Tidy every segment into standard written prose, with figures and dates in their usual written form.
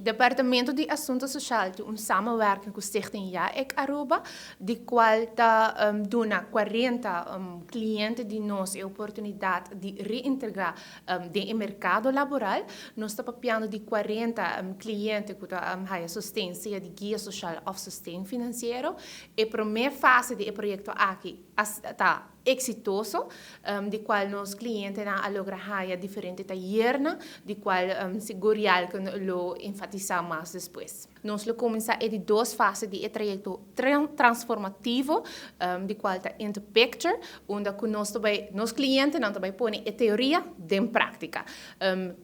Departamento di Asunto Social tin un samenwerking cu Stichting Ja Ik Aruba, di cual ta duna 40 cliente di nos e oportunidad di reintegra den e mercado laboral. Nos ta papiando di 40 cliente cu ta haya sosten, sea di guia social of sosten financiero. E prome fase di e proyecto aki ta exitoso, di cual nos clientenan a logra haya diferente tayernan, di cual sigur Yalken lo enfatisa mas despues. Nos lo cuminsa e di dos fase di e trayecto transformativo, di cual ta In the Picture, unda cu nos ta bay, nos clientenan ta bay pone e teoria den practica.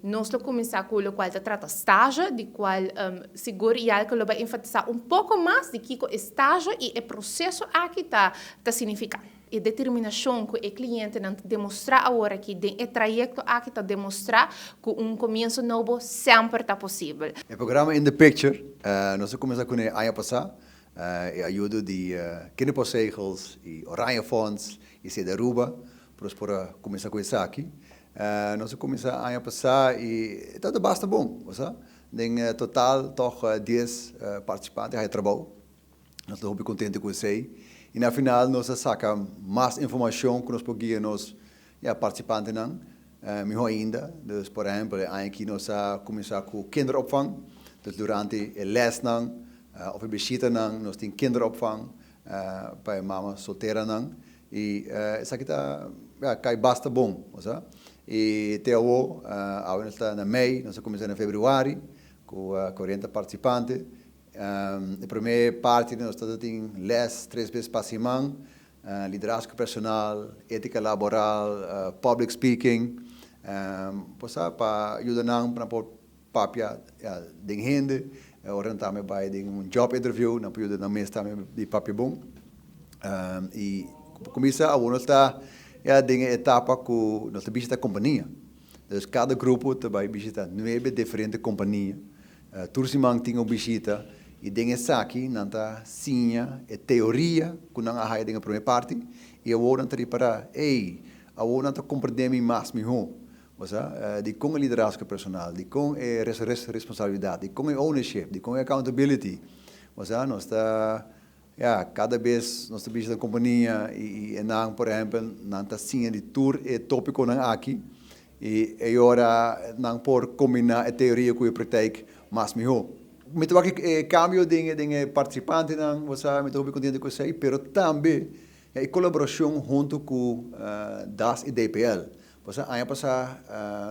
Nos lo cuminsa cu locual ta trata stage, di cual sigur Yalken lo bay enfatisa un poco mas di kico e stage y e proceso aki ta significa. E determinacion cu e clientenan ta demostra awor aki den e trayecto aki ta demostra cu un comienso nobo semper ta posibel. E programa In the Picture, nos a cuminsa cune aña pasa, e ayudo di Kinderpostzegels y Oranje Fonds y Sede Aruba, pa nos por a cuminsa cu esaki. Nos a cuminsa aña pasa y e tabata basta bon, bo sa. Den total toch 10 participante a haya trabou. Nos ta hopi contento cu esey. Y na final nos a saca mas informacion cu nos por guia nos, ya, participantenan miho ainda. Dus por ehempel e aña aki nos a cuminsa cu kinderopvang. Dus durante e lesnan of e bishitanan nos tin kinderopvang pa e mama solteranan. Y esaki ta, ya, cay basta bon, bo sa. Y te awo, awe nos ta na mei, nos a cuminsa na februari cu 40 participante. E prome parti nos ta tin les tres bes pa siman, liderazgo personal, etica laboral, public speaking, bo sa, pa yuda nan pa nan por papia den hende, ora nan tambe bai den un job interview nan por yuda nan mes tambe di papia bon. Y cuminsa awor nos ta ya den e etapa cu nos ta bishita compania, dus cada grupo ta bai bishita nuebe diferente compania. Tur siman tin un bishita i den esaki nan ta siña e teoria ku nan a haya den e promé parti i awor nan ta ripará, ey, awor nan ta komprendé mi mas mihó. Bo sa, dikon e liderazgo personal, dikon e responsabilidat, dikon e ownership, dikon e accountability. Bo sa, nos ta, ya, kada bes nos ta bishita un kompania i nan, por ehèmpel, nan ta siña di tur e tópikonan aki. I e ora nan por kombiná e teoria ku e praktijk mas mihó. Mi ta wak e kambio den e partisipantenan, bo sa, mi ta hopi kontento ku esei, pero tambe e kolaborashon huntu ku das i DPL. Bo sa, aña pasá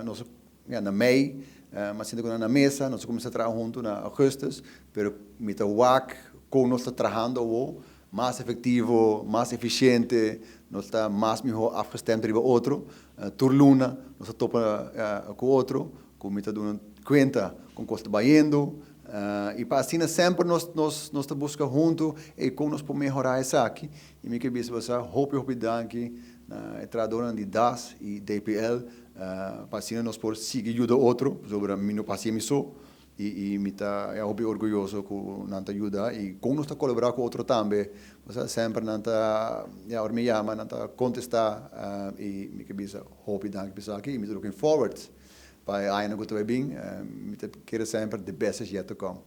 nos a, na mei, mi a sinta ku nan na mesa, nos a kuminsá traha huntu na augustus, pero mi ta wak kon nos ta trahando awor. Mas efectivo, mas eficiente, nos ta mas miho afgestemd riba otro. Tur luna nos ta topa cu otro, cu mi ta duna cuenta con cos ta bayendo. Y pa asina semper nos nos nos ta busca hunto ey con nos por mehora esaki. Y mi ke bisa boso hopi hopi danki na e trahadornan di das y DPL pa asina nos por sigui yuda otro, pasobra mi no por haci mi so. I mi ta hopi orguyoso ku nan ta yuda i kon nos ta kolaborá ku otro tambe. Pasobra semper nan ta, ya, ora mi yama nan ta kontestá i mi ke bisa hopi danki pa esaki i mi ta looking forward pa e añanan ku ta bai bin. Mi ta kere semper the best is yet to come.